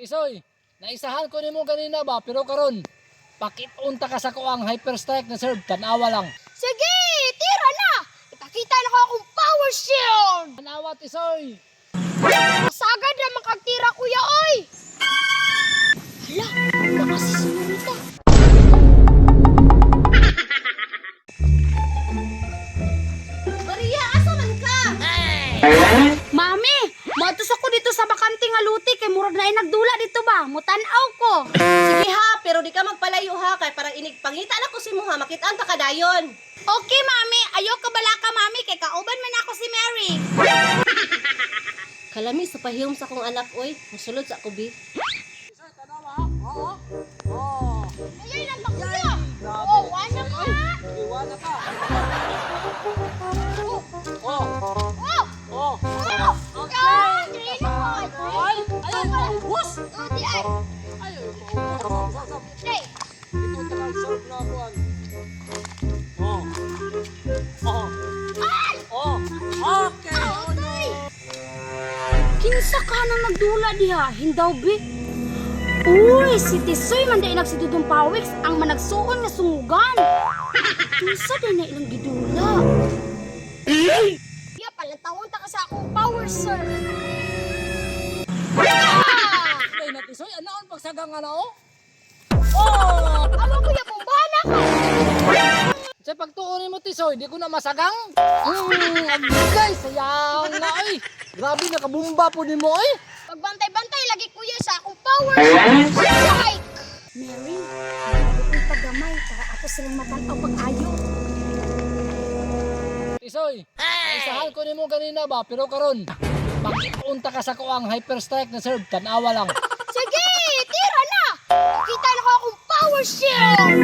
Tisoy, naisahan ko nimo ganina ba pero karon pakitunta ka sa kuang hyper strike na serve, tanawa lang. Sige, tira na! Ipakita na ko akong power shield! Tanawa, Tisoy. Sagad na makagtira, kuya, oy! Hala, baka si Senyorita. Maria, asa man ka? Mami, matos ako dito sa bakante nga luti kay murag na nagdula dito ba? Mutan-aw ko. Sige ha, pero di ka magpalayo ha kay para inig pangita na ko si mo ha, makitaan ta kadayon. Okay, mami. Ayaw ka bala ka, mami. Kay kauban man ako si Mary. Kalami sa pahiyom sa akong anak oy, musulod sa ako bi. Tisoy, tanawa ha. Oo. Oo. Ayay lang ba, kuya? Oo, wala ka. Iwala ka. Oh. Oh! Oh. Oh! Okay! Ay, ay, ubos. Oh, di ay. Ay, ubos. Usap, usap. Day. Ito ta serve na kuan. Oh. Oh. Ay! Oh. Okay. Atay! Kinsa ka nang nagdula diha, hindaw bi? Uy, si Tisoy man dai nagsidudong pawiks ang managsuon nga sungugan. Kinsa day na ilang gidula? Ya, palantawon ta ka sa akong power sir. Ay, na Tisoy, anaon pagsagang nga na oh. Oh! Amo kuya, bombahan ako. Sa pagtuon nimo Tisoy, di ko na masagang. Agay, sayang na oy. Grabe nakabumba po nimo oy. Pagbantay-bantay lagi kuya sa akong power strike. Mary, grabe kong paggamay para ako silang matanaw pag-ayo. Tisoy, naisahan ko nimo ganina ba pero karon pakiunta ka sa kuang hyper strike na serve, tanawa lang. Sige, tira na! Pakita na ko akong power shield!